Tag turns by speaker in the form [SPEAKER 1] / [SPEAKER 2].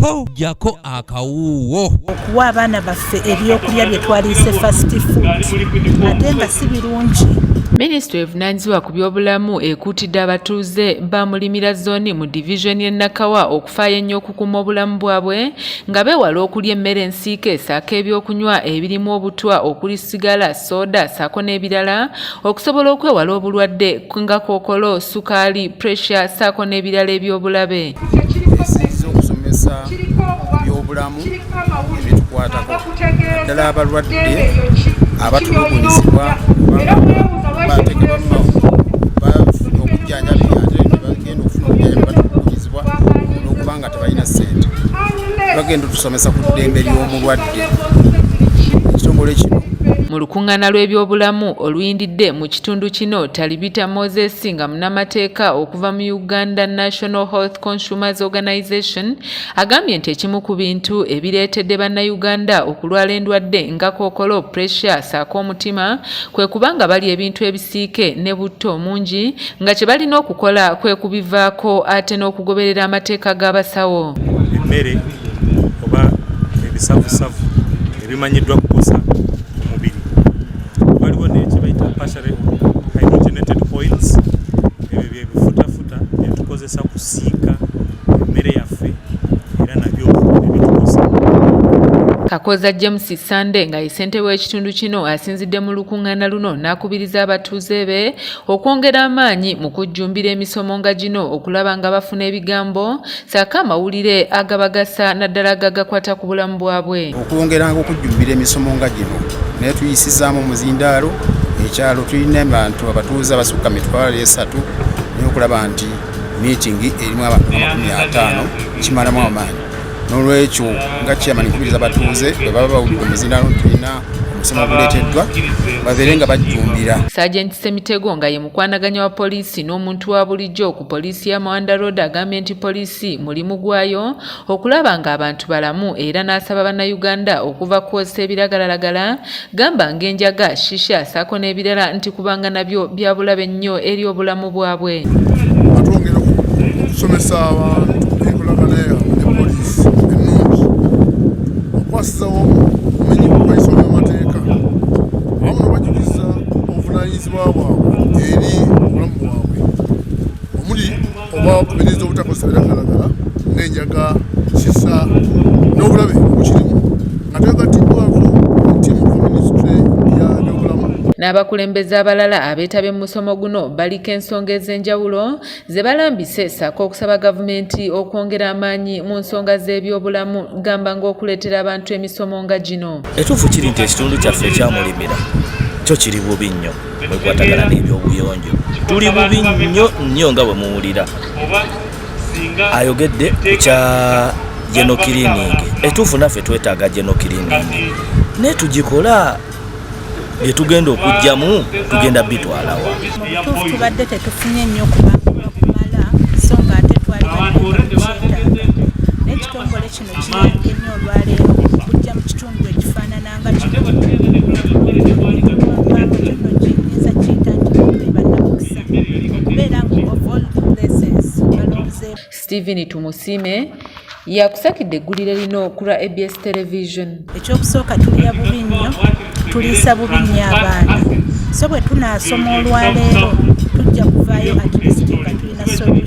[SPEAKER 1] Ho jako akawuuwo.
[SPEAKER 2] Okuwa abaana baffe ebyokulya bye twaliise fast food ate nga si birungi.
[SPEAKER 3] Minisitule evunaanyizibwa ku byobulamu ekuutidde abatuuze ba Mulimira Zooni mu divizoni y'e Nakawa okufaayo ennyo okukuuma obulamu bwabwe nga beewala okulya emmere ensiike ssaako ebyokunywa ebirimu obutwa okuli sigala, sooda ssaako n'ebirala okusobola okwewala obulwadde nga kookolo, sukaali, pressure ssaako n'ebirala eby'obulabe.
[SPEAKER 4] Esinziza okusomesa byobulamu ebitukwatako naddala abalwadde abatulugunyizibwa batekebwa bafuna obujjanjabi ate nebagenda okufuna obujjanjabi batulugunyizibwa olwokuba nga tebalina ssente. Bagenda otusomesa ku ddembe ly'omulwadde ekitongole kino.
[SPEAKER 3] Mu lukuŋŋaana lw'ebyobulamu oluyindidde mu kitundu kino, Talibita Moses nga munnamateeka okuva mu Uganda National Health Consumers Organization agambye nti ekimu ku bintu ebireetedde Bannayuganda okulwala endwadde nga kookolo, pressure ssaako omutima kwe kuba nga balya ebintu ebisiike ne butto omungi nga kye balina okukola kwe kubivaako ate n'okugoberera amateeka g'abasawo.
[SPEAKER 5] Emmere oba ebisavusavu ebimanyiddwa kukosa omubiri, waliwo nekyebayita partially hydrogenated oils, ebyo byebifutafuta byetukozesa kusiika emmere yaffe era nabyo ebitukosa.
[SPEAKER 3] Kakoza James Sande nga ye ssentebe w'ekitundu kino asinzidde mu lukuŋŋaana luno n'akubiriza abatuuze be okwongera amaanyi mu kujjumbira emisomo nga gino okulaba nga bafuna ebigambo ssaako amawulire agabagasa naddala agagakwata ku bulamu bwabwe.
[SPEAKER 4] Okwongeranga okujjumbira emisomo nga gino naye tuyisizaamu omuzindaalo ekyalo tulina abantu abatuuze abasukka 300,000 naye okulaba nti miitingi erimu abantu 50 kimalamu amaanyi. N'olwekyo nga chairman nkubiriza abatuuze bwe baba bawulidde omuzindaalo tulina omusomo oguleeteddwa babeere nga bajjumbira.
[SPEAKER 3] Sergeant Semitego nga ye mukwanaganya wa poliisi n'omuntu wa bulijjo ku poliisi ya Mawanda Road agambye nti poliisi mulimu gwayo okulaba ng'abantu balamu era n'asaba Bannayuganda okuva kukozesa ebiragalalagala gamba ng'enjaga, shisha ssaako n'ebirala nti kubanga nabyo bya bulabe nnyo eri obulamu bwabwe.
[SPEAKER 6] Atwongera okusomesa abantu enkolagana yaabwe ne poliisi ennungi, okwasizawo obumenyi bwayisa by'amateeka awamu n'obajjukiza obuvunaanyizibwa bwabwe eri obulamu bwabwe omuli obwakubiriza obutakozesa biragalalagala ng'enjaga, shisha n'obulabe obukirimu nga twegattiddwako ttiimu okuva minisitule ya byobulamu.
[SPEAKER 3] N'abakulembeze abalala abeetabye mu musomo guno baliko ensonga ez'enjawulo ze balambise ssaako okusaba gavumenti okwongera amaanyi mu nsonga z'ebyobulamu gamba ng'okuleetera abantu emisomo nga gino.
[SPEAKER 7] Etuufu kiri nti ekitundu kyaffe ekyamulimira kyo kiri bubi nnyo mwekwatagana n'ebyobuyonjo, tuli bubi nnyo nnyo nga bwe muwulira. Ayogedde ku kya general cleaning, etuufu naffe twetaaga general cleaning naye tugikola bye tugenda okugyamu tugenda bitwalawa.
[SPEAKER 2] Mu butuufu tubadde tetufunye nnyo kumala so nga ate twali kyetaaga naye ekitongole kino kiyambye nnyo olwaleero okujja mu kitundu ekifaanana nga kino kiyinza kiyita nti tuli bannamukisa okubeera nga of all places balonze.
[SPEAKER 3] Stephen Tumusiime yakusakidde eggulire lino ku lwa ABS Television.
[SPEAKER 2] Ekyokusooka tulya bubi nnyo, tuliisa bubi nnyo abaana, so bwe tunaasoma olwaleero tujja kuvaayo at least nga tulina solution.